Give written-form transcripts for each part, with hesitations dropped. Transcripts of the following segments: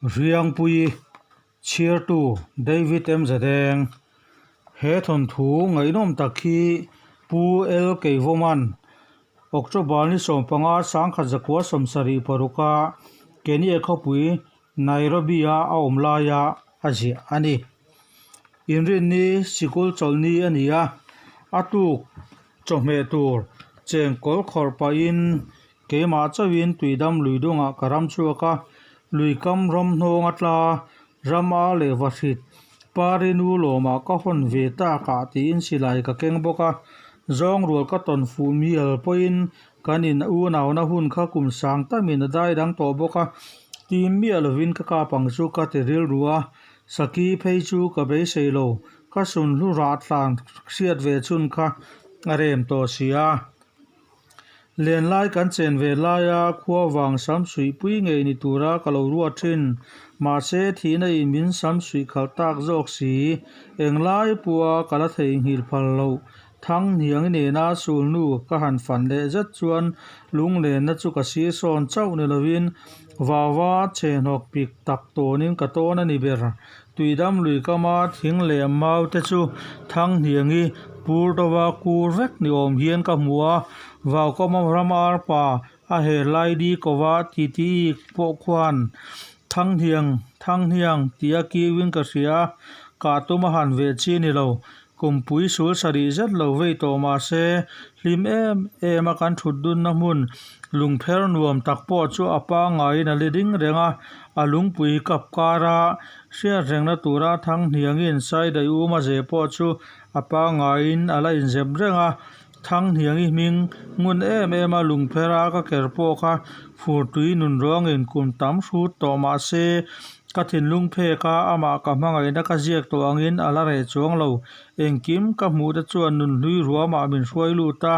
Riangpui chhiartu David M Zadeng He thawnthu ngaihnawm tak hi Pu L Keivawman October ni 15 1976-a Kenya khawpui Nairobi-a a awm laia a ziah a ni. Inrinni sikul chawlhni a ni a, a tuk chawhmeh tur chengkawl khawrh pahin Keimah chauhin tuidam lui dungah ka ram chhuak a, lui kam ram hnawng a tla, ram a leh va hrit. Pari nu lawmah ka hawn ve tak ah tiin silai ka keng bawk a, zawng rual ka tawn fuh mial pawhin kan in unauna hun kha kum sang tamin a dai dang tawh bawk a, tim miah lovin ka kap ang chu ka ti rilru a, Saki phei chu ka beisei lo, ka sunhlu rah tlan hriat ve chhun kha a rem tawh si a. Lenlai kan chen ve laia khua vang sam suih pui ngei ni tura ka lo ruat thin. Mahse, thihna in min sam suih khalh tak zawk si. Englai pawha ka la theihnghilh phal loh. Thang hniang nena sulhnu ka han fan leh zet chuan lunglenna chu ka sir sawn chauh ni lovin vauva chhe hnawk pik tak tawnin ka tawn a ni ber. Tuidam lui kama thing leh mau te chu thang hniangi pur deuha kur vek ni awm hian ka hmu a, Vaukama ram arpa a her lai di kova titi pawh khuan thang hniang thang hniang tia kiuin ka hria a, kah tum a han ve chi ni lo. Kumpui sul sarih zet lo vei tawh mah se hlim em em a kan thut dunna hmun lungpher nuam tak pawh chu a pangaiin a li ding reng a, a lungpui kap kara hriat rengna tura thang hniangin Saidai uma ze pawh chu a pangaiin a la inzep reng a, thang hniangi hming ngun em em a lungphera ka ker pawh kha furtui nun ruangin kum tam hrut tawh mah se Ka thinlung phek a, amah ka hmangaihna ka ziak tawh angin a la reh chuang lo. Engkim ka hmuh te chuan nunhlui ruamah min hruai lut a,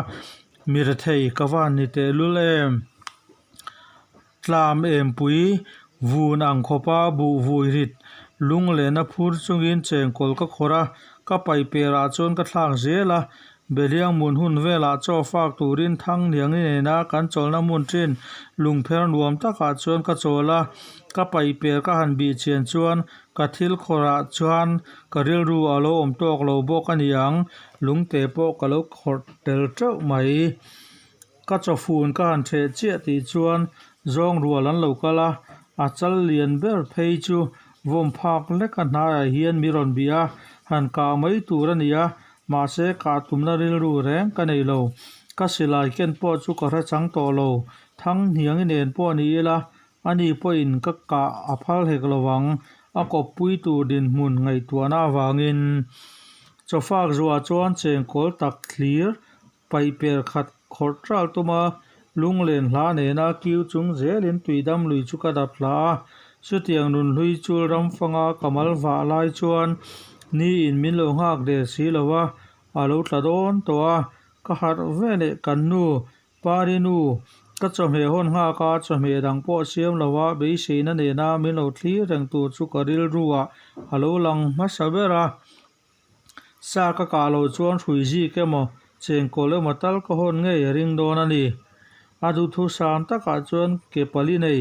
mi rethei ka van ni tehlul em? Tlam empui vun ang khawpa buh vui rit lunglehna phur chungin chengkawl ka khawrh a, ka paiperah chuan ka thlak zel a, Beliang mun hun velah chaw fak turin Thangliangi nena kan chawlhna hmun thin lungpher nuam takah chuan ka chawl a, ka paihper ka han bih chian chuan ka thil khawrhah chuan ka rilru a lo awm tawk lo bawk a ni ang, lungte pawh ka lo khawrh tel teuh mai. Ka chawfun ka han theh chiah tih chuan zawng rual an lo kal a, a chal lian ber phei chu vawm phak lek a hnaiah hian mi rawn bih a, han kah mai tur a ni a, Mahse, kah tumna rilru reng ka nei lo. Ka silai ken pawh chu ka hre chang tawh lo. Thang hniangi nen pawh ni ila, ani pawhin ka kah a phal hek lo ang. A kawppui tur dinhmun ngaihtuahna avangin chawfak zuah chuan chengkawl tak thlir paih per khat khawrh ṭal tum a, lunglen hla nena kiu chung zelin tuidam lui chu ka dap hla a. Chutiang nunhlui chul ram fanga ka mal vah lai chuan niin min lo nghak der si lo a, a lo tla dawn tawh a. Ka harh ve leh kan nu, Pari nu, ka chawhmeh hawn nghak a, chawhmeh dang pawh siam lo a, beiseina nena min lo thlir reng tur chu ka rilruah a lo lang hmasa ber a. Sa ka kah loh chuan hrui zik emaw, chengkawl emaw tal ka hawn ngei a ring dawn a ni. A duhthusam takah chuan ke pali nei,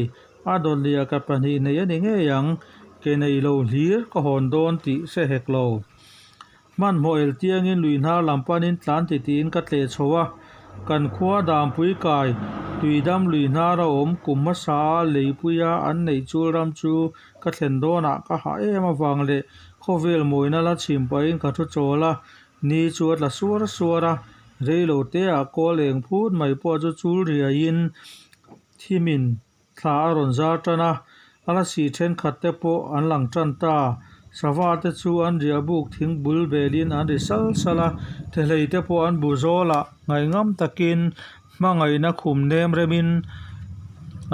a dawtliah ke pahnih nei a ni ngei ang, ke nei lo hlir ka hawn dawn tih hre hek lo. Hmanhmawh el tiangin lui hnar lam panin tlan titiin ka tleh chho a, kan khua Dampui kai Tuidam lui hnar a awm kum hmasa a leipuia an neih chul ram chu ka thlen dawnah ka hah em avang leh Khawvel mawina la chhim pahin ka thu chawl a, ni chu a tla suar suar a, reilo teah kawl eng phut mai pawh chu chul riaiin thimin thla a rawn zar tan a, a la sih thenkhat te pawh an lang tan ta. Sava te chu an riah buk thing bul velin an ri sal sal a, thehlei te pawh an bu zawlah ngaihngam takin hmangaihna khum nem remin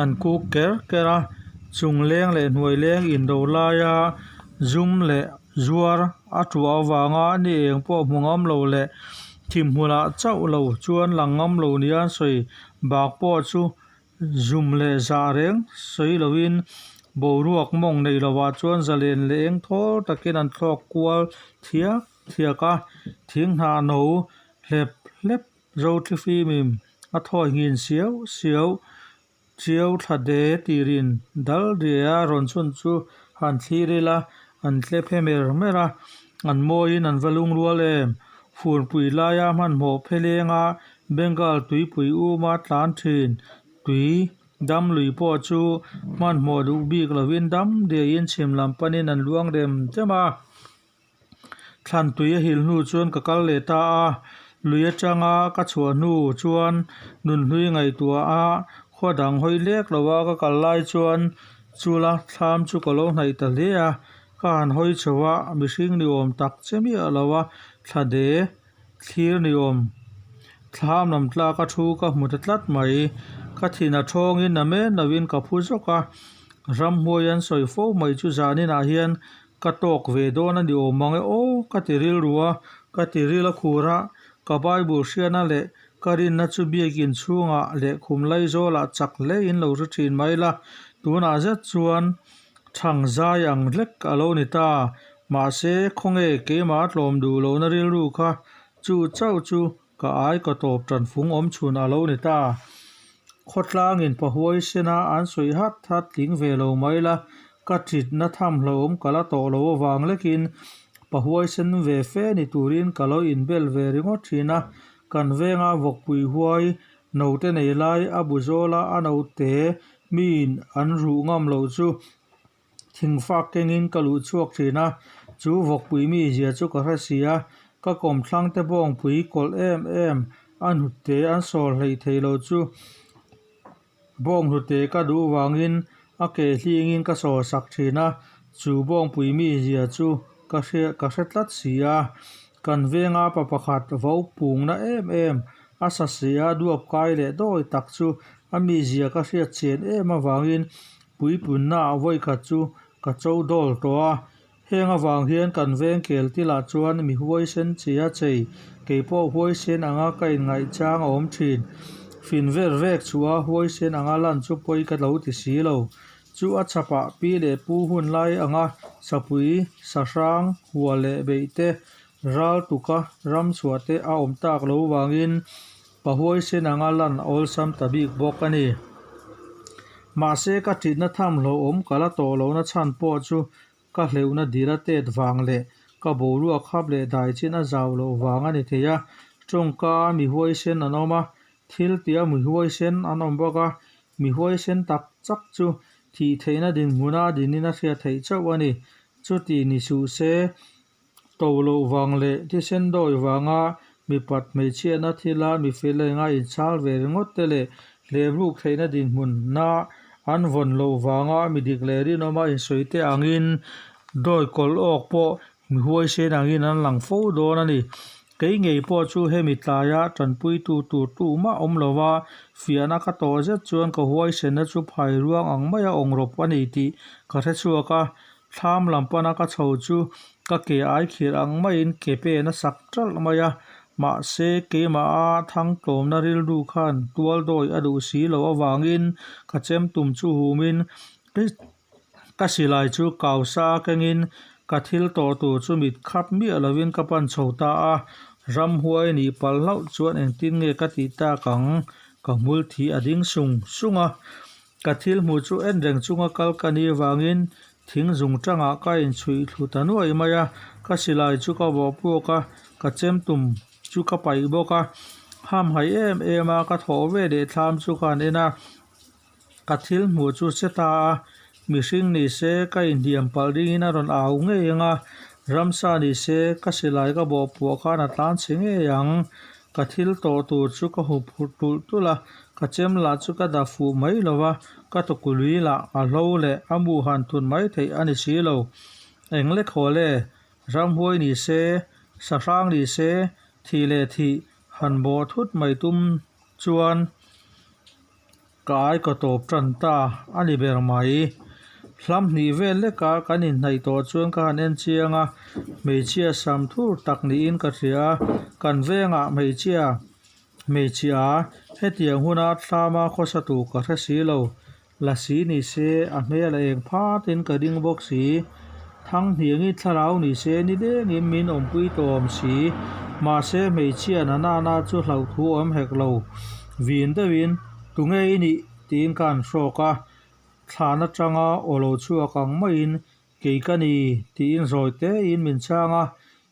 an kuk ker ker a, chung leng leh hnuai leng indo laia zum leh zuar a tuah avanga ni eng pawh hmu ngam lo leh thim hmunah chauh lo chuan lang ngam lo nia an sawi bak pawh chu zum leh zah reng sawi loin boruak mawng nei lovah chuan zalen leh eng thawl takin an thlawk kual thiak thiak a, thing hnah no hlep hlep Zothli fimim a thawi nghin siau siau. Ṭiau thla de tirin dal ria rawn chhun chu han thlir ila, an tle phe mer mer a, an mawiin an va lungrual em? Furpui laia hmanhmawh phelenga Bengal tuipui uma tlan thin tui dam lui pawh chu hmanhmawh duh bik lovin dam diaiin chhim lam panin an luang dem dem a. Thlan tui a hil hnu chuan ka kal leh ta a, lui atanga ka chhuah hnu chuan nunhlui ngaihtuah a khua dang hawi lek lo a ka kal lai chuan chula thlam chu ka lo hnaih ta hle a, ka han hawi chho a, mihring ni awm tak che miah lo a thla de thlir ni awm thlam lam tlak a thu ka hmu ta tlat mai. Ka thin a thawngin na men lovin ka phu zawk a, ramhmuai an sawi fo mai chu zaninah hian Ka tawk ve dawn a ni awm ang e aw, ka ti rilru a, ka ti ril a khur a, ka Bible hriatna leh ka rinna chu biakin chhungah leh khum laizawlah chak hle in lo hre thin mai la, tunah zet chuan thang zai ang hlek a lo ni ta. Mahse, khawnge keimah tlawm duh lohna rilru kha chu chauh chu Ka ai ka tawp tan fung awm chhun a lo ni ta. Khawtlangin pahuai sena an sawi hat hat tling ve lo mai la, ka ṭitna tham hlauhawm ka la tawh lo avang lekin pahuai sen ve fe ni turin ka lo inbel ve ringawt ṭhin a. Kan venga vawkpui huai note nei lai a bu zawla a note miin an ruh ngam loh chu Thingfak kengin ka luh chhuak thin a, chu vawkpui mi zia chu ka hre si a, ka kawmthlang te bawngpui kawlh em em a hnute an sawl hleih thei lo chu bawng hnute ka duh vangin a ke hlingin ka sawl sak thin a, chu bawngpui mi zia chu ka hria ka hre tlat si a, kan venga pa pakhat vo pungna em em a sa si a duap kai leh dawi tak chu a mi zia ka hriat chian em avangin Puipunna ah vawikhat chu ka cho dawl tawh a, heng avang hian kan veng kel tilah chuan mi huaisen chi a chei, keipawh huaisen anga ka inngaihchang a awm thin. Fin ver vek chhuah a huaisen anga lan chu pawi ka lo ti si lo. Chu a chhapah pi leh pu hun lai anga sapui, sahrang, hua leh beih te, ral tuka ram chhuah te a awm tak lo vangin Pa huaisen anga lan a awlsam ta bik bawk a ni. Mahse ka ṭitna tham hlauhawm ka la tawh lohna chhan pawh chu ka hleuhna dil a tet vang leh ka boruak hap leh dai chin a zau loh vang a ni thei a. Tawngka a mi huaisen an awm a, thil tia mi huaisen an awm bawk a, mi huaisen tak chak chu thih theihna dinhmuna a dinin a hriat theih chauh a ni. Chuti ni suh se, To loh vang leh thisen dawi vanga mipat hmeichhiatna thila mi fel enga inchhal ve ringawt te leh hlemruk theihna dinhmunna an vawn loh vanga mi dik leh rinawma insawi te angin dawi kawlh awk pawh mi huaisen angin an lang fo dawn a ni. Kei ngei pawh chu hemi tlaia tanpuitu tur tumah awm lova fiahna ka tawh zet chuan ka huaisenna chu phai ruang ang maia awngrawp a ni tih ka hrechhuak a, Thlam lam pana ka chho chu ka ke ai khirh ang maiin ke pen a sak ṭalh mai a, mahse keimaha thang tlawmna rilru khan tual dawi a duh si loh avangin ka chem tum chu humin ka silai chu kau sa kengin ka thil tawh tur chu mit khap miah lovin ka pan chho ta a, ramhuai nih palh hlauh chuan engtin nge ka tih tak ang ka hmul thi a ding sung sung a. Ka thil hmuh chu en reng chunga kal ka nih avangin thing zung tangah ka inchhuih thlu ta nuai mai a, ka silai chu ka vawh puak a, ka chem tum chu ka paih bawk a, hamhaih em em a ka thawh ve leh thlam chu ka han en a, ka thil hmuh chu che ta a, mihring ni se ka inhliam palh ringin a rawn au ngei ang a, ramsa ni se ka silai ka bawh puah khan a tlan chhe ngei ang. Ka thil tawh tur chu ka hup hur tulh tulh a, ka chem lah chu ka dah fuh mai lo va, ka tukului lah a hlo leh a mu han thun mai theih a ni si lo. Eng lek haw le, ramhuai ni se, sahrang ni se, thih leh thih han bawh thut mai tum chuan Ka ai ka tawp tan ta a ni ber mai. Hlam hnih vel leka kan inhnaih tawh chuan ka han en chiang a, hmeichhia sam thur tak niin ka hria a, kan vengah hmeichhia hmeichhia hetiang huna thlama khawsa tur ka hre si lo. Lasi ni se a hmel a eng phatin ka ding bawk si. Thang hniangin thlarau ni se ni dengin min awmpui tawh awm si. Mahse hmeichhia na nana chu hlauhthu awm hek lo. Vin deuhin, Tunge i nih? Tiin ka han hrawk a, thlan atanga aw lo chhuak ang maiin Kei ka ni, tiin zawi tein min chhang a,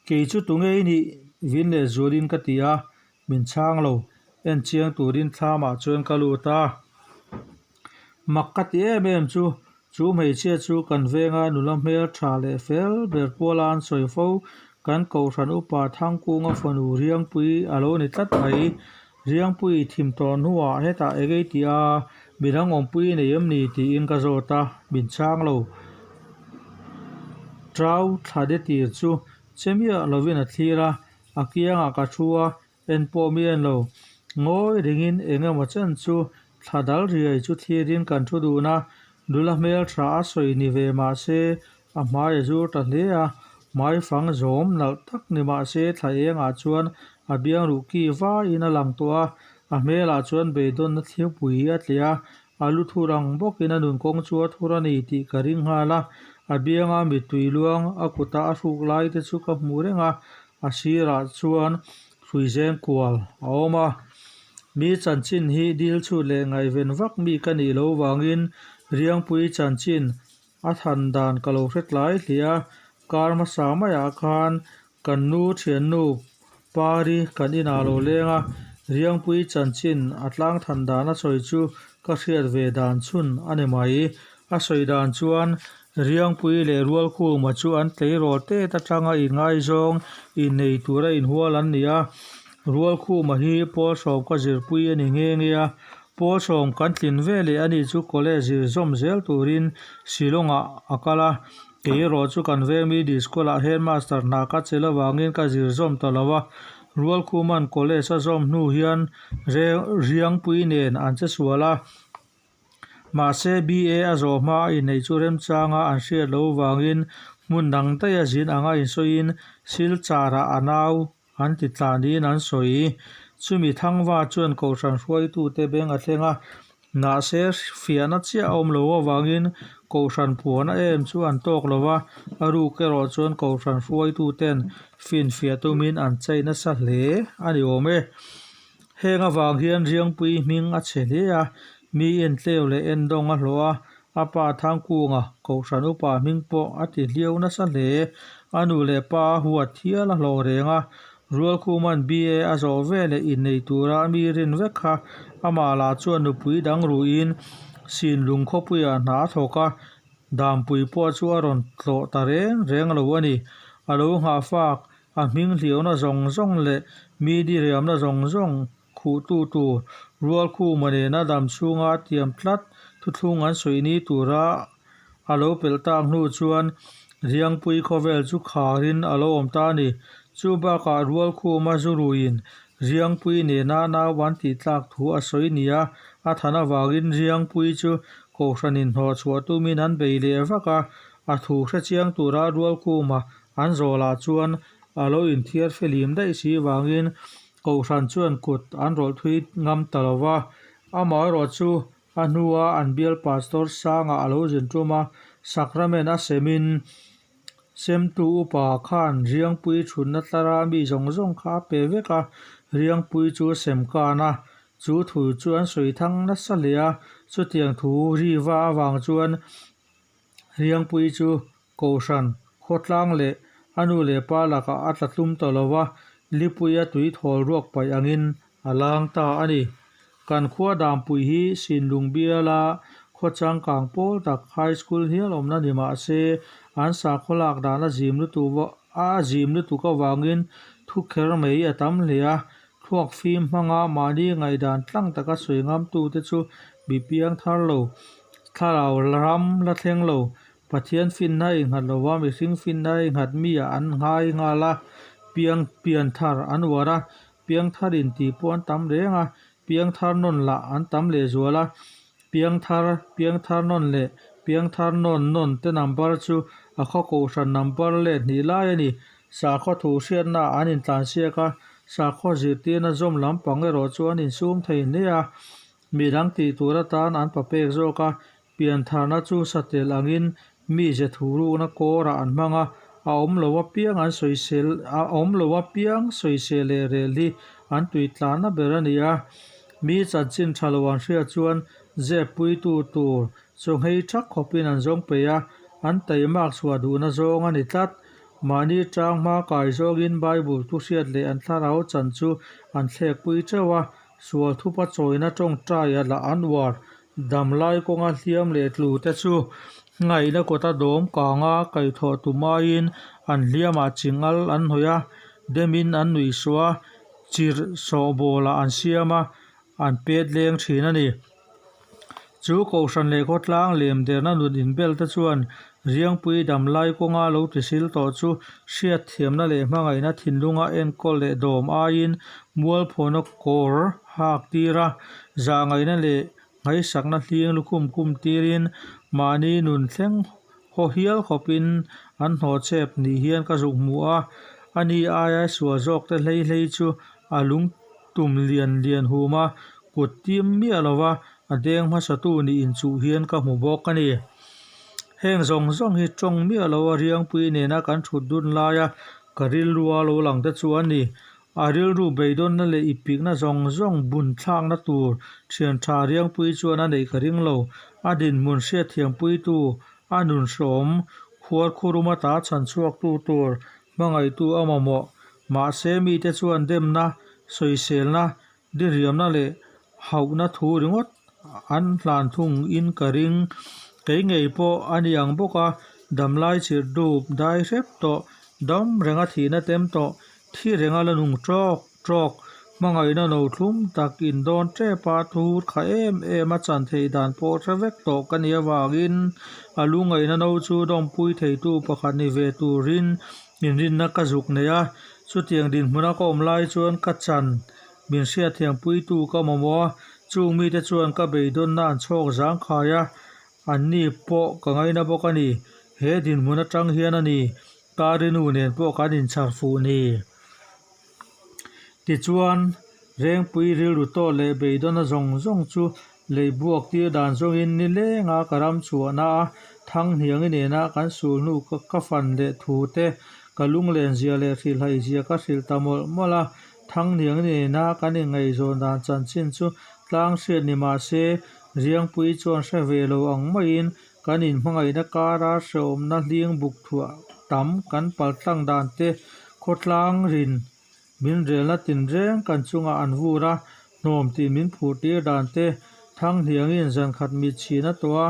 Kei chu tunge i nih? Vin leh zualin ka ti a, min chhang lo, en chiang turin thlamah chuan ka lut a. Mak ka ti em em chu, chu hmeichhia chu kan venga nula hmel tha leh fel ber puala an sawi fo, kan kohhran upa Thangkunga fanu Riangpui a lo ni tlat mai. Riangpui thim tawh hnuah hetah eng ei tih a, midang awmpui i nei em ni tiin ka zawt a, min chhang lo. Trau thla de tir chu che miah lovin a thlir a, a kiangah ka thu a, En pawh mi en lo. Ngawi ringin eng emaw chen chu thla dal riai chu thlirin kan thu dun a, nula hmel tha a sawi ni ve mah se a hmai a zur ta hle a, hmai fang zawm nalh tak ni mah se thla engah chuan a biang ruh ki vaiin a lang tawh a, a hmelah chuan beidawnna thliapui a tleh a, a lu thur ang bawkin a nun kawng chu a thur a ni tih ka ring nghal a, a bianga mittui luang a kuta a hruk lai te chu ka hmu reng a, A sirah chuan hruizeng kual a awm a, mi chanchin hi dil chhut leh ngaihven vak mi ka nih loh vangin Riangpui chanchin a than dan ka lo hre tlai hle a, kar hmasa maiah khan kan nu thiannu Pari kan inah lo leng a, Riangpui chanchin a tlang than dan a sawi chu ka hriat ve dan chhun a ni mai. A sawi dan chuan Riangpui leh Rualkhuma chu an tleirawl tet atanga inngaizawng innei tura inhual an ni a. Rualkhuma hi Pawlsawm ka zirpui a ni nghe nghe a. Pawlsawm kan tlin ve leh a nih chu college zir zawm zel turin Shillong-ah a kal a. Kei erawh chu kan veng middle school-ah headmaster hna ka chelh avangin ka zir zawm ta lo a. Rualkhuma'n college a zawm hnu hian Riangpui nen an che sual a. Mahse, BA a zawh hma a inneih chu remchanga an hriat loh vangin hmun dang daih a zin anga insawiin Silchar-ah a nau an ti tla niin an sawi. Chumi Thangva chuan Kohhran hruaitute beng a thleng a, mahse fiahna chiah a awm loh avangin Kohhran puana em chu an tawk lo va, a ruk erawh chuan Kohhran hruaituten finfiah tumin an chei nasa hle a ni awm e. Heng avang hian Riangpui hming a chhe hle a, mi entleu leh endawng a hlawh a, a pa Thangkunga, Kohhran upa hming pawh a ti hliau nasa hle. A nu leh pa a huat hial a hlawh reng a, Rualkhuma'n BA a zawh veleh innei tura mi rin vek kha amah lah chuan nupui dang ruhin Sinlung khawpuiah hna a thawk a, Dampui pawh chu a rawn tlawh ta reng reng lo a ni. A lo nghahfak A hming hliauna zawng zawng leh mi diriamna zawng zawng khuhtu tur Rualkhuma nena dam chhunga a tiam tlat thuthlung an sawi ni tura a lo pelh tak hnu chuan Riangpui khawvel chu kharin a lo awm ta a ni. Chu bakah Rualkhuma zuruiin Riangpui nena nau an tih tlak thu a sawi nia a than avangin Riangpui chu Kohhran inhnawh chhuah tumin an bei leh vak a, a thu hrechiang tura Rualkhuma An zawhlah chuan a lo inthiar fihlim daih si vangin Kohhran chuan kut an rawlh thui ngam ta lo va. Amaherawh chu a hnua an bial Pastor Sanga a lo zin tum a, Sacrament a semin semtu upa khan Riangpui thutna tlara mi zawng zawng kha a pe vek a, Riangpui chu sem kan a, chu thu chu an sawi thang nasa hle a, chutiang thu riva avang chuan Riangpui chu Kohhran, khawtlang leh a nu leh pa lakah a tla tlum ta lo va, Lipuia tui thawl ruak paih angin a lang ta a ni. Kan khua Dampui hi Sinlung biala khaw changkang pawl tak High School hial awmna ni mah se, an sakhaw lak dan a zim lutuk a zim lutuk avangin thu kher mai a tam hle a, thluak fim hmanga mahni ngaihdan tlang taka sawi ngamtute chu mi piang thar lo, thlarau ram la thleng lo, Pathian finna innghat lova mihring finna inghat mi ah an ngai nghal a, piang pian thar an uar a, piang thar in tih pawh an tam reng a, piang thar nawn lah an tam leh zual a, piang thar, piang thar nawn leh piang thar nawn nawn te number chu a khaw kohhran number let hnih lai a ni. Sakhaw thu hriatna ah an intlansiak a, sakhaw zirtirna zawm lampang erawh chu an insum thei hle a, midang tih tur atan an papek zawk a, Piantharna chu satel angin mi ze thurukna kawrah an hmang a, a awm lo apiang an sawisel a awm lo apiang sawisel leh rel hi an tui tlanna ber a ni a. Mi chanchin tha lo an hriat chuan zep puitu tur chawnghei thak khawpin an zawng peih a, an taimak chhuah duhna zawng a ni tlat. Mahni tang hma kai zawngin Bible thu hriat leh an thlarau chan chu an thlek pui teuh a, sual thupa chawina tawngtai a lah an uar. Damlai kawnga hliam leh tlu te chu ngaihna kawta dawm kanga kaihthawh tum aiin an hliamah chingal an hnawih a, demin an nuihsuah a, chirh sawhbawlah an siam a, an pet leng thin a ni. Chu Kohhran leh khawtlang lem derna nun inbel te chuan Riangpui damlai kawnga lo tisil tawh chu hriatthiamna leh hmangaihna thinlunga enkawl leh dawm aiin mualphawna kawr hak tir a, zahngaihna leh ngaihsakna hling lukhum kum tirin mahni nun thleng haw hial khawpin an hnawhchep ni hian ka zuk hmu a, ani aia sual zawk te hlei hlei chu a lungtum lian lian hum a, kut tim miah lova a deng hmasatu nih inchuh hian ka hmu bawk a ni. Heng zawng zawng hi tawng miah loa Riangpui nena kan thut dun laia ka rilrua lo lang te chu a ni. A rilru beidawnna leh ipikna zawng zawng bun thlakna tur thian tha Riangpui chuan a neih ka ring lo. A dinhmun hriatthiampuitu, a nun hrawm, khuarkhurum ata chhan chhuaktu tur hmangaihtu a mamawh. Mahse mite chuan demna, sawiselna, diriamna leh hauhna thu ringawt an hlan thung in ka ring. Kei ngei pawh a ni ang bawk a, damlai chirh dup dai hrep tawh, dam renga thihna tem tawh, thi renga la nung tawk tawk, hmangaihna no thlum tak in dawn tep a thur kha em em a chan theih dan pawh hre vek tawh ka nih avangin a lungaihna no chu dawmpui theitu pakhat ni ve turin inrinna ka zuk nei a, chutiang dinhmuna ka awm lai chuan ka chan min hriatthiampuitu ka mamawh a, chung mite chuan ka beidawnna an chhawk zangkhai a, anni pawh ka ngaina bawk a ni. He dinhmun atang hian a ni, Karinu nen pawh kan inchhar fuh ni. Tichuan, Rengpui rilru tawh leh beidawnna zawng zawng chu lei buak tir dan zawngin nilenga ka ram chhuahna a Thanghniangi nena kan sul hnu ka fan leh thu te, ka lunglen zia leh hrilhhaih zia ka hrilh ta mawlh mawlh a. Thanghniangi nena kan inngaihzawn dan chanchin chu tlang hriat ni mah se, Riangpui chuan hre ve lo ang maiin Kan inhmangaihna kara hrehawmna hling buk thuah tam kan paltlang dan te khawtlang rin min relna tinreng kan chungah an vur a, hnawm tih min phur tir dan te Thanghniangin zankhat mitchhina tawh a,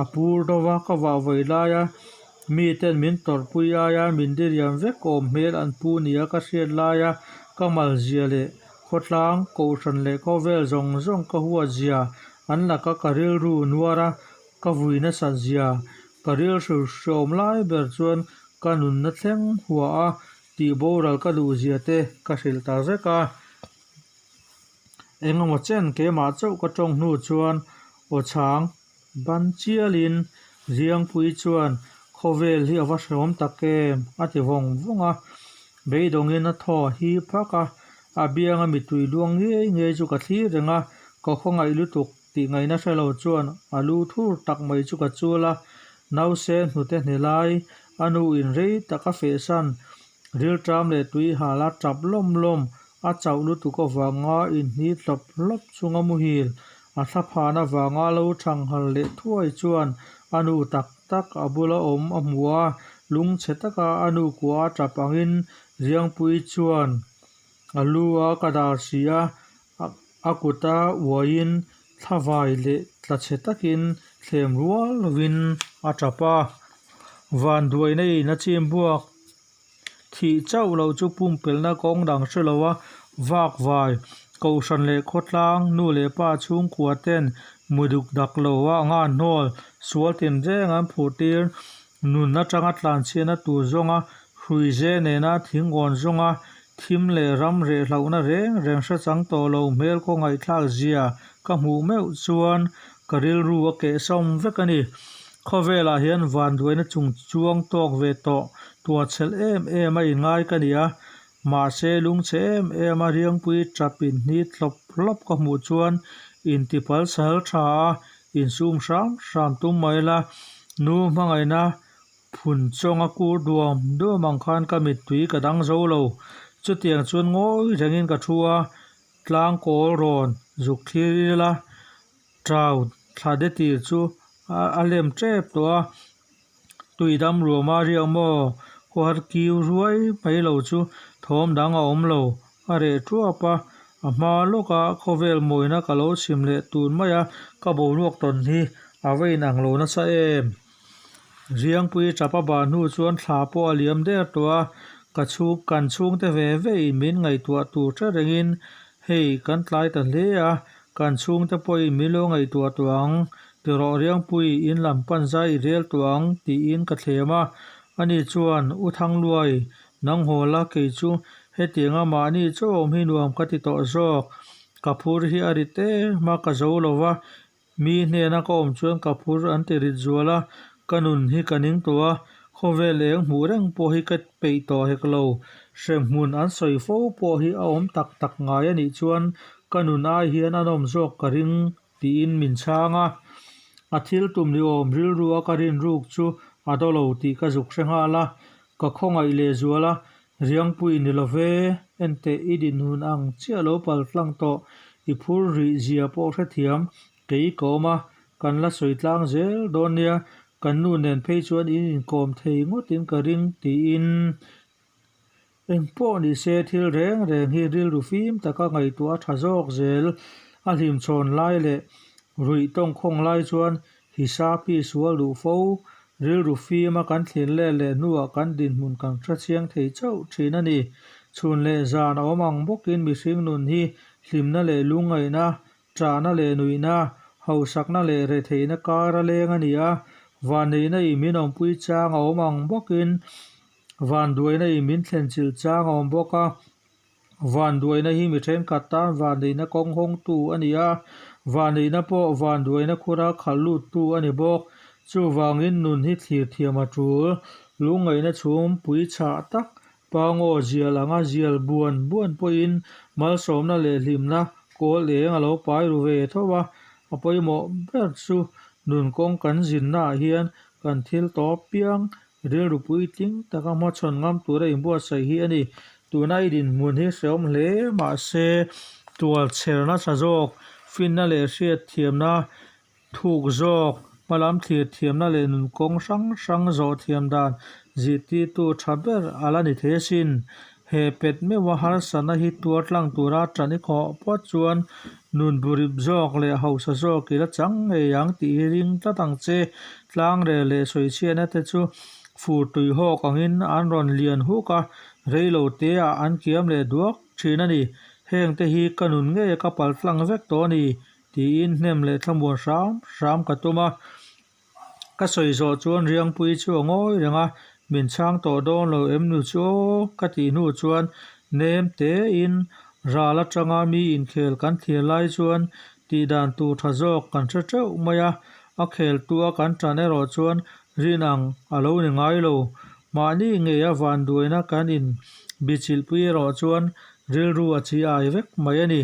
a pur dova ka vah vawi laia miten min tawrhpui aia min diriam vek awm hmel an pu nia ka hriat laia ka malzia leh khawtlang, kohhran leh khawvel zawng zawng ka huatzia An laka ka rilru nuar a, ka vui nasat zia, ka rilru hreawm lai ber chuan ka nunna thleng hua a, tih boral ka duh zia te ka hrilh ta vek a. Engemaw chen keimah chauh ka tawng hnu chuan aw chhang ban chialin Riangpui chuan khawvel hi a va hreawm tak em a ti vawng vawng a, beidawngin a thaw hi phak a, A bianga mittui luang ngei ngei chu ka thlir reng a, ka khawngaih lutuk tih ngaihna hre lo chuan a lu thur tak mai chu ka chul a, nause hnute hne lai, a nu in rei tak a fehsan, rilṭam leh tui hal a tap lawm lawm, a chauh lutuk avanga inhni hlawp hlawp chunga muhil, a thlaphan avanga lo thanghal leh thuai chuan a nu tak tak a bula awm a hmu a, lungchhe taka a nu kua a tap angin Riangpui chuan a lu a ka dar si a, a kuta uaiin thlavai leh tlachhe takin thlem rual lovin a tap a. Vanduaina in a chim buak thih chauh loh chu pumpelhna kawng dang hre lo a, vakvai, kohhran leh khawtlang, nu leh pa chhungkua ten muduk dak lo a anga hnawl sual tinreng an phur tir. Nun atanga tlanchhiatna tur zawnga hruize nena thingawn zawnga thim leh ram reh hlauhna reng reng hre chang tawh lo hmel khawngaihthlak zia ka hmuh meuh chuan ka rilru a kehsawm vek a ni. Khawvelah hian vanduaina chung chuang tawk ve tawh tuarchhelh em em a inngai ka ni a, mahse lungchhe em em a riangpui tap inhni hlawp hlawp ka hmuh chuan intipal sal tha a Insum hram hram tum mai la, nu hmangaihna phun chawnga kur duam duam ang khan ka mittui ka dang zo lo. Chutiang chuan ngawi rengin ka thu a, tlang kawl rawn zuk thlir ila. Ṭau thla de tir chu a lem ṭep tawh a, tui dam ruama riak maw khawhar kiu ruai mai lo chu thawm dang a awm lo. A reh ṭuap a, a hma lawka khawvel mawina ka lo chhim leh tun maia ka boruak tawn hi a va inang lo nasa em! Riangpui ṭap a ban hnu chuan thla pawh a liam der tawh a, ka chhung kan chhungte ve ve in min ngaihtuah tur hre rengin hei kan tlai ta hle a, kan chhungte pawhin min lo ngaihtuah tawh ang, tirawh Riangpui in lam pan zai i rel tawh ang tiin ka thlem a, ani chuan U Thangluai nang haw la kei chu hetianga mahni chaw awm hi nuam ka ti tawh zawk, ka phur hi a rit em a ka zo lo va, Mi hnena ka awm chuan ka phur an ti rit zual a, ka nun hi ka ning tawh a, khawvel eng hmuh reng pawh hi ka peih tawh hek lo. Hremhmun an sawi fo pawh hi a awm tak tak ngai a nih chuan ka nun ai hian a nawm zawk ka ring tiin min chhang a. A thil tum ni awm rilru a ka rin ruk chu a daw lo tih ka zuk hre nghal a, ka khawngaih leh zual a, Riangpui ni lo ve, enteh i dinhmun ang chiah lo pal tlang tawh, i phur rih zia pawh hrethiam, kei ka awm a, kan la sawi tlang zel dawn nia, kan nu nen phei chuan in inkawm thei ngawtin ka ring tiin eng pawh ni se thil reng reng hi rilru fim taka ngaihtuah a tha zawk zel, a hlimchhawn lai leh ruih tawngkhawng lai chuan Hisapi sual duh fo, rilru fima kan thlir let leh hnuah kan dinhmun kan hre chiang thei chauh thin a ni. Chhun leh zan a awm ang bawkin mihring nun hi hlimna leh lungngaihna, ṭahna leh nuihna, hausakna leh retheihna kar a leng a ni a, vanneihna in min awmpui chang a awm ang bawkin vanduaina in min thlenchilh chang a awm bawk a. Vanduaina hi mi thenkhat tan vanneihna kawng hawngtu a ni a, vanneihna pawh vanduaina khura khalh luttu a ni bawk. Chuvangin nun hi thlir thiam a tul. Lungngaihna chhum pui chhah tak, pangaw zial anga zial buan buan pawhin malsawmna leh hlimna kawl eng a lo pai ru ve tho a. A pawimawh ber chu nun kawng kan zinnaah hian kan thil tawp piang Rilru puitling taka hmachhawn ngam tura inbuatsaih hi a ni. Tuna i dinhmun hi hrehawm hle mahse tual chher nasa zawk, finna leh hriatthiamna thuk zawk, hmalam thlir thiamna leh nun kawng hrang hrang zawh thiam dan zirtirtu tha ber a la ni thei asin. He pet meuha harsatna hi tuar tlang tura tan i khawh phawt chuan nun burip zawk leh hausa zawk i la chang ngei ang tih hi ring tlat ang che. Tlangrel leh sawichhiatna te chu fur tui hawk angin an rawn lian huk a, reilo teah an kiam leh duak thin a ni. Heng te hi ka nun ngei ka pal tlang vek tawh a ni tiin hnem leh thlamuan hram hram ka tum a. Ka sawi zawh chuan Riangpui chu a ngawi reng a, min chhang tawh dawn lo em nu chu aw ka tih hnu chuan nem tein ral atanga mi inkhel kan thlir lai chuan tih dan tur tha zawk kan hre teuh mai a, a khel tua kan tan erawh chuan rin ang a lo ni ngai lo. Mahni ngeia vanduaina kan in bichilhpui erawh chuan rilru a chi ai vek mai a ni.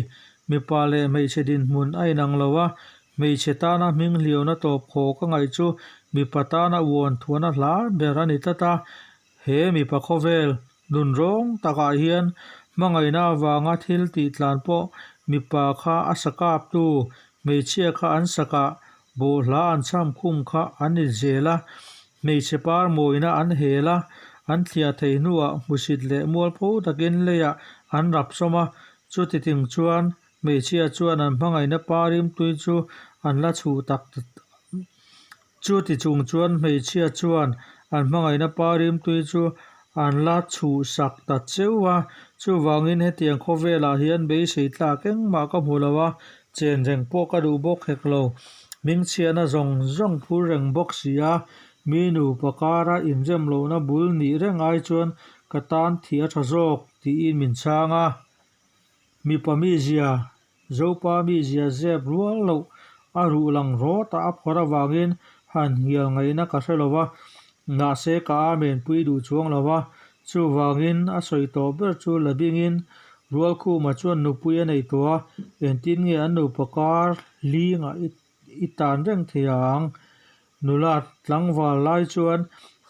Mipa leh hmeichhe dinhmun a inang lo a, Hmeichhe tana hming hliauna tawp khaw ka ngaih chu mipa tana uan thuana hla ber a ni tlat a. He mipa khawvel nun rawng takah hian hmangaihna avanga thil tih tlan pawh mipa kha a sa kaptu, hmeichhia kha an sakah bawhhla an chham khum kha an ni zel a. Hmeichhe par mawina an hel a, an thliah thei hnuah hmusit leh mualpho takin leiah an rap sawm a. Chuti ting chuan Hmeichhia chuan an hmangaihna pa rimtui chu an la chhuh tak Chuti chung chuan hmeichhia chuan an hmangaihna pa rimtui chu an la chhuhsak ta cheu a. Chuvangin hetiang khawvelah hian beisei tlak engmah ka hmu lo a, chen reng pawh ka duh bawk hek lo. Hmingchhiahna zawng zawng phur reng bawk si a, mi nupa kara inrem lohna bul nih reng ai chuan ka tan thih a tha zawk tiin min chhang a. Mipa mizia, Zopa mizia zep rual loh a ruh lang rawt a a phawrh avangin han hnial ngaihna ka hre lo va, mahse ka amen pui duh chuang lo va, chuvangin a sawi tawh ber chu la bingin Rualkhuma chuan nupui a nei tawh a, engtin nge an nupa kar lingah i tan reng thei ang? Nula tlangval lai chuan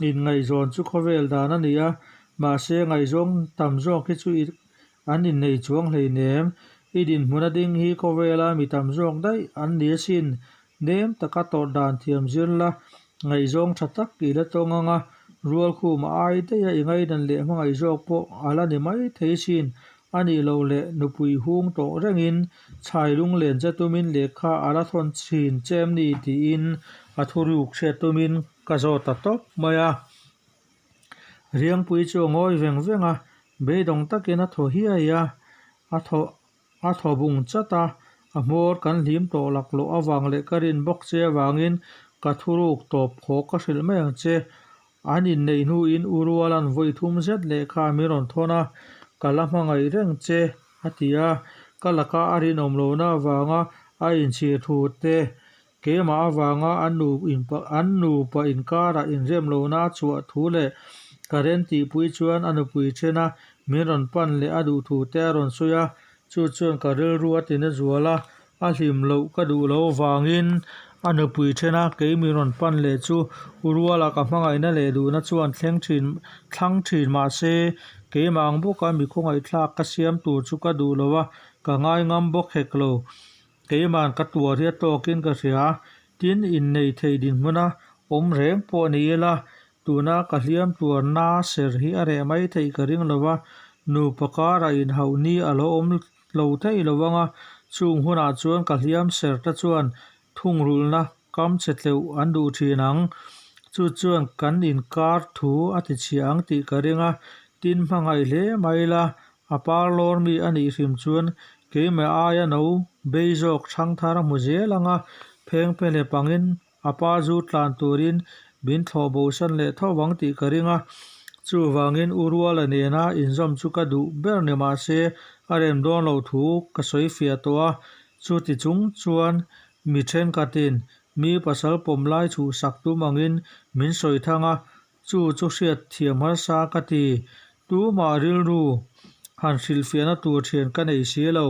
inngaihzawn chu khawvel dan a ni a, mahse ngaihzawng tam zawk hi chu an innei chuang hleinem. I dinhmun a ding hi khawvela mi tam zawk daih an ni asin. Nem taka tawrh dan thiam zir la, ngaihzawng tha tak i la tawng ang a, rualkhum a ai daih a i ngaidan leh hmangaih zawk pawh a la ni mai thei sin. A nih loh leh nupui hung tawh rengin chhai lunglen che tumin lehkha a la thawn thin che em ni tiin a thuruk hriat tumin ka zawt ta tawp mai a. Riangpui chu a ngawi veng veng a, beidawng takin a thaw hiai a, a thaw A thaw bung chat a, a hmawr kan hlim tawh laklawh avang leh ka rin bawk che avangin ka thuruk tawp khawk ka hrilh mai ang che. An inneih hnuin U Ruala'n vawi thum zet lehkha min rawn thawn a, ka la hmangaih reng che, a ti a. Ka laka a rinawm lohna avanga a inchhir thu te, keimah avanga an nupa inkarah inrem lohna a chhuah thu leh ka ren tihpui chuan a nupui thena min rawn pan leh a duh thu te a rawn sawi a, chu chuan ka rilru a tina zual a, a hlim loh ka duh lo avangin a nupui thena kei min rawn pan leh chu u ruala ka hmangaihna leh duhna chuan thleng thin thlang thin mahse keimah ang bawka mi khawngaihthlak ka siam tur chu ka duh lo a, ka ngai ngam bawk hek lo. Keiman ka tuar hi a tawkin ka hria, tin innei thei dinhmuna awm reng pawh ni ila, tuna ka hliam tuarna ser hi a reh mai theih ka ring lo va, nupa karah inhauh ni a lo awm lo theih lo ang a, chung hunah chuan ka hliam ser te chuan thungrulhna kam che tleuh an duh thin ang. Chu chuan kan inkar thu a ti chhia ang tih ka ring a, tin hmangaih hle mai ila, A parlawr mi a nih hrim chuan keimah aia no bei zawk thangthar a hmu zel ang a, pheng pe hlep angin a pa zu tlan turin min thlawh bosan leh tho vang tih ka ring a. Chuvangin U Ruala nena inzawm chu ka duh ber ni mah se a rem dawn loh thu ka sawi fiah tawh a, chuti chung chuan mi thenkhatin mi pasal pawm lai chhuhsak tum angin min sawi thang a, Chu chu hriat thiam harsa ka ti. Tumah rilru han hrilhfiahna tur thian ka nei si lo.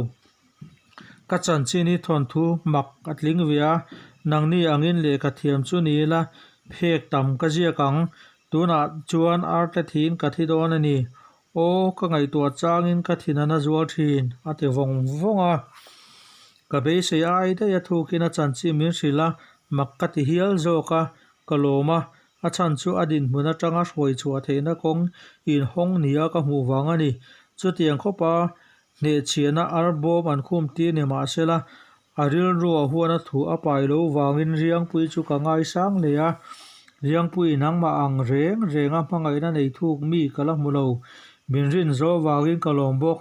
Ka chanchin hi thawnthu mak a tling ve a, nangni angin lehkha thiam chu ni ila phek tam ka ziak ang. Tunah chuan arte thiin ka thi dawn a ni. Aw, ka ngaihtuah changin ka thin a na zual thin, a ti vawng vawng a. Ka beisei ai daih a thukin a chanchin min hrilh a, mak ka ti hial zawk a, ka lawm a, A chhan chu a dinhmun atanga hruai chhuah theihna kawng inhawng nia ka hmuh vang a ni. Chutiang khawpa hnehchhiahna arbawm an khum tir ni mah sela, a rilrua huana thu a pai lo vangin Riangpui chu ka ngaisang hle a. Riangpui nangmah ang reng renga hmangaihna nei thuk mi ka la hmu lo. Min rin zawh vangin ka lawm bawk.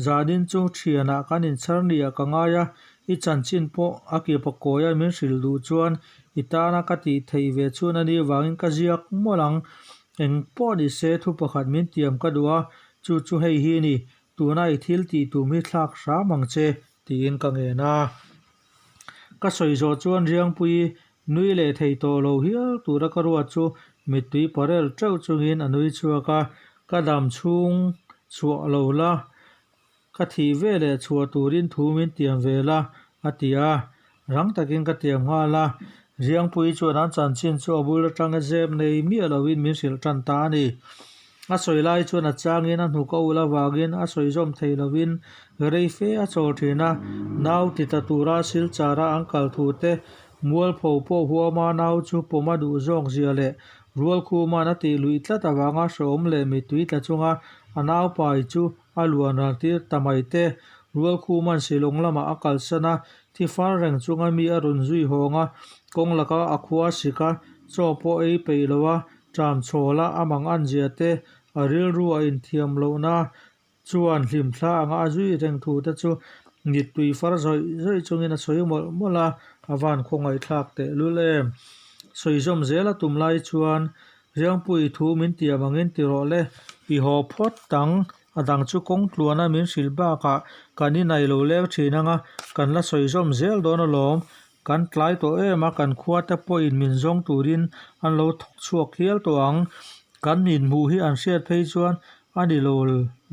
Zanin chu thianah kan inchhar niah ka ngai a, i chanchin pawh a kip a kawi a min hrilh duh chuan i tana ka tih theih ve chhun a nih vangin ka ziak mawlh ang. Eng pawh ni se thu pakhat min tiam ka duh a, chu chu hei hi ni, tuna i thil tih tum hi thlak hram ang che, tiin ka ngen a. Ka sawi zawh chuan Riangpui nui leh thei tawh lo hial tura ka ruat chu mittui parel teuh chungin a nui chhuak a, ka dam chhung chhuah lo la, ka thih ve leh chhuah turin thu min tiam ve la, a ti a. Rang takin ka tiam nghal a, Riangpui chuan an chanchin chu a bul atanga zep nei miah lovin min hrilh tan ta a ni. A sawi lai chuan a changin a hnuk a ul avangin a sawi zawm thei lovin rei fe a chawl thin a, nau ti ta tura silchara an kal thu te, mualpho pawh huama nau chu pawm a duh zawk zia leh rualkhuma'n a tih luih tlat avanga hrehawm leh mittui tla chunga a nau pai chu a luan ral tir ta mai te. Rualkhuma'n Shillong lamah a kalsan a, thi far reng chunga mi a rawn zui hawng a, kawng laka a khua sik a, chaw pawh ei peih lo a, Ṭam chhawla a mang an zia te, a rilru a inthiam lohna chuan hlimthla anga a zui reng thu te chu mittui far zawih zawih chungin a sawi mawlh mawlh a, a van khawngaihthlak tehlul em. Sawi zawm zel a tum lai chuan Riangpui thu min tiam angin ti rawh le, i haw phawt tang, a dang chu kawng tluana min hrilh bakah kan inai lo leng thin anga kan la sawi zawm zel dawn alawm, Kan tlai tawh em a, kan khua te pawhin min zawng turin an lo thawk chhuak hial tawh ang. Kan inhmuh hi an hriat phei chuan a ni lo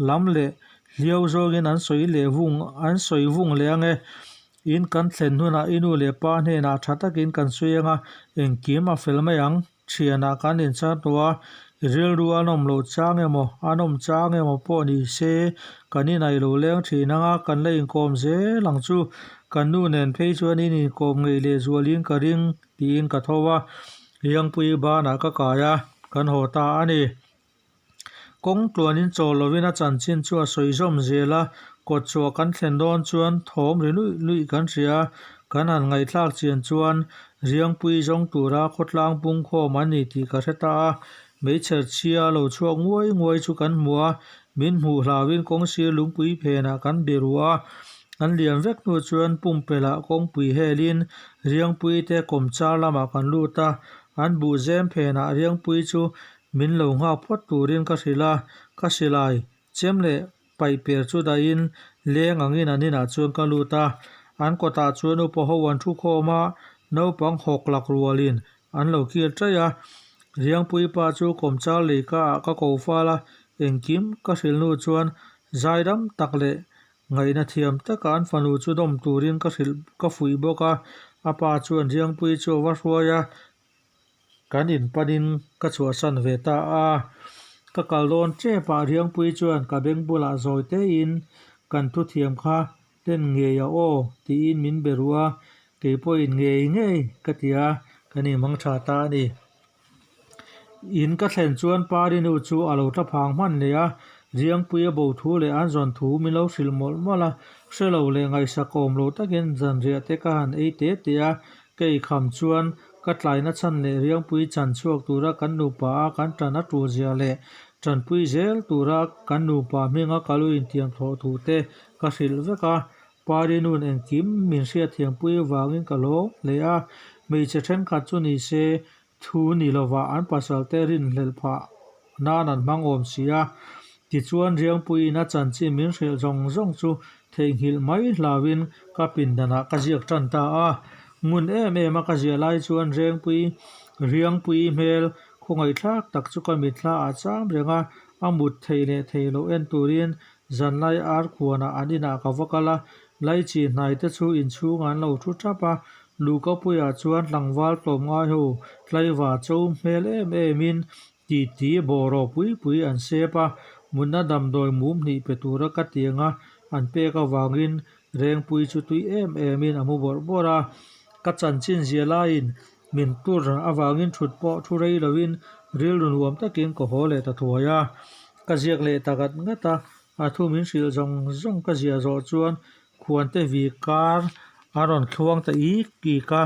lam leh hliau zawngin an sawi leh vung an sawi vung leh ang e. In kan thlen hunah i nu leh pa hnenah tha takin kan sawi ang a, engkim a fel mai ang. Thianah kan inchar tawh a, I rilru a nawm loh chang emaw, a nawm chang emaw pawh ni se, kan inah i lo leng thin ang a, kan la inkawm zel ang chu. Kan nu nen phei chuan in inkawm ngeih leh zualin ka ring tiin ka tho a, Riangpui banah ka kai a, kan haw ta a ni. Kawng tluanin chawl lovin a chanchin chu a sawi zawm zel a, kawt chhuah kan thlen dawn chuan thawm ri luih luih kan hria a, kan han ngaihthlak chian chuan Riangpui zawng tura khawtlang pungkhawm an ni tih ka hre ta a, meichher chhia a lo chhuak nguai nguai chu kan hmu a, min hmuh hlauhin kawngsir lungpui phenah kan be ruh a, an lian vek hnu chuan pumpelh ah kawngpui helin Riangpui te kawmchar lamah kan lut a, an buh zem phenah Riangpui chu Min lo nghak phawt turin ka hrilh a, ka silai chem leh paih per chu dahin leng angin an inah chuan ka lut a. An kawtah chuan upa ho an thu khawm a, naupang hawk lak rualin an lo kil ṭaih a. Riangpui pa chu kawmchar leika ah ka ko fal a, engkim ka hrilh hnu chuan zaidam tak leh ngaihna thiam taka an fanu chu dawm turin ka hrilh ka fuih bawk a. A pa chuan Riangpui chu a va hruai a. Kan inpanin ka chhuahsan ve ta a, ka kal dawn tep ah Riangpui chuan ka beng bulah zawi tein kan thuthiam kha hlen ngei a aw tiin min be ruh a, kei pawhin ngei ngei ka ti a, kan inhmang tha ta a ni. In ka thlen chuan Parinu chu a lo tla phang hman leh a, Riangpui a bo thu leh an zawn thu min lo hrilh mawlh mawlh a, hre lo leh ngaihsak awm lo takin zanriah te ka han ei te te a, ka eikham chuan Ka tlaina chhan leh Riangpui chan chhuak tura kan nupa a kan tan a tul zia leh tanpui zel tura kan nupa hminga ka lu intiam thawh thu te ka hrilh vek a. Pari nun engkim min hriatthiampui avangin ka lawm hle a. Hmeichhe thenkhat chu ni se thu ni lovah an pasal te rinhlelh phah nan an hmang awm si a. Tichuan Riangpuiin a chanchin min hrilh zawng zawng chu theihnghilh mai hlauhin ka pindanah ka ziak tan ta a. Ngun em em a ka ziah lai chuan Rengpui Riangpui hmel khawngaihthlak tak chu ka mitthla ah cham reng a, a mut theih leh theih loh en turin zanlai ar khuanah an inah ka va kal a, laichi hnai te chu inchhungah an lo thu thap a, Luhkapuiah chuan tlangval tlawmngai ho tlaiva cho hmel em em in Titi bawraw pui pui an sep a, mutna damdawi mum hnih pe tura ka tiang a, an pek avangin Rengpui chu tui em emin a mu bawrh bawrh a. Ka chanchin zia laiin min tur avangin thut pawh thu rei loin rilru nuam takin ka haw leh ta thuai a. Ka ziak leh ta ngat ngat a, a thu min hrilh zawng zawng ka ziah zawh chuan Khuante vi kar a rawn thluang ta ik ik a,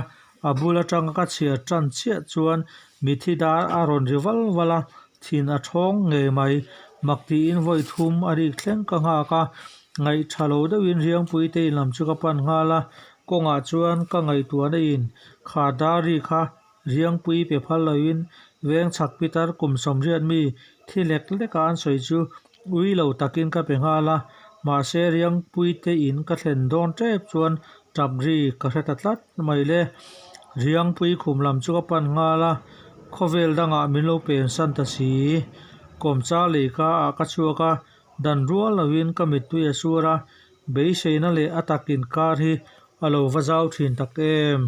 a bul atanga ka chhiar tan chiah chuan mithi dar a rawn ri val val a, thin a thawng ngei mai. Mak tiin vawi thum a rik thleng ka nghak a, ngaih tha lo deuhin Riangpui te in lam chu ka pan nghal a, kawngah chuan ka ngaihtuahna in kha dar ri kha Riangpui pe phal loin veng chhak pitar kum sawmriat mi thi lek lek a an sawi chu ui lo takin ka pe nghal a, mahse Riangpui te in ka thlen dawn tep chuan tap ri ka hre ta tlat mai le. Riangpui khum lam chu ka pan nghal a, khawvel dangah min lo pen san ta si. Kawmcha leika ah ka chhuak a, dan rual loin ka mittui a sur a, beiseina leh a tak inkar hi a lo va zau thin tak em.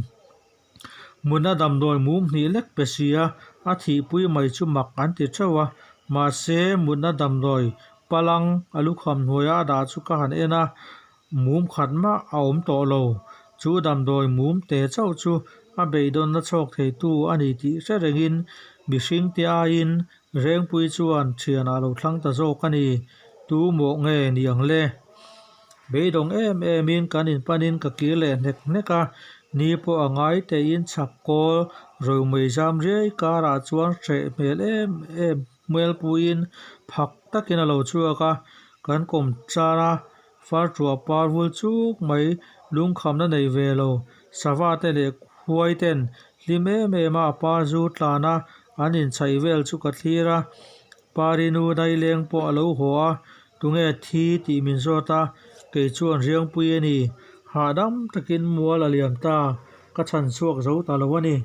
Mutna damdawi mum hnih lek pe si a, a thihpui mai chu mak an ti theuh a. Mahse, mutna damdawi palang a lukham hnuaia a dah chu ka han en a, mum khat mah a awm tawh lo. Chu damdawi mum te chauh chu a beidawnna chhawk theitu a ni tih hre rengin mihringte aiin Rengpui chuan thianah a lo thlang ta zawk a ni. Tu mawh nge ni ang le? Beidawng em emin kan inpanin ka kir leh hnek hnek a, ni pawh a ngai teiin chhak kawl romei zam riai karah chuan hreh hmel em em hmel puiin phak takin a lo chhuak a, kan kawm char a, far tuah par vul chuk mai lungkhamna nei ve lo, sava te leh khuai ten hlim em em a a par zu tlan a an inchhaih vel chu ka thlir a, Parinu daileng pawh a lo haw a, Tunge thi tih min zawt a, kei chuan Riangpui a ni. Hahdam takin mual a liam ta, ka chhan chhuak zo ta lo a ni.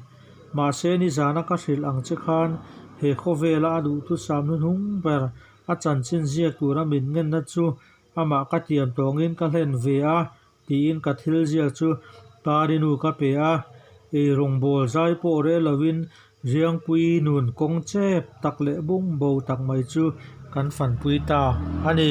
Mahse nizana ka hrilh ang che khan he khawvela a duhthusam hnuhnung ber a chanchin ziak tura min ngenna chu amah ka tiam tawngin ka hlen ve a tiin ka thil ziak chu Parinu ka pe a, ei rawngbawl zai pawh rel loin Riangpui nun kawng chep tak leh bung bo tak mai chu kan fanpui ta a ni.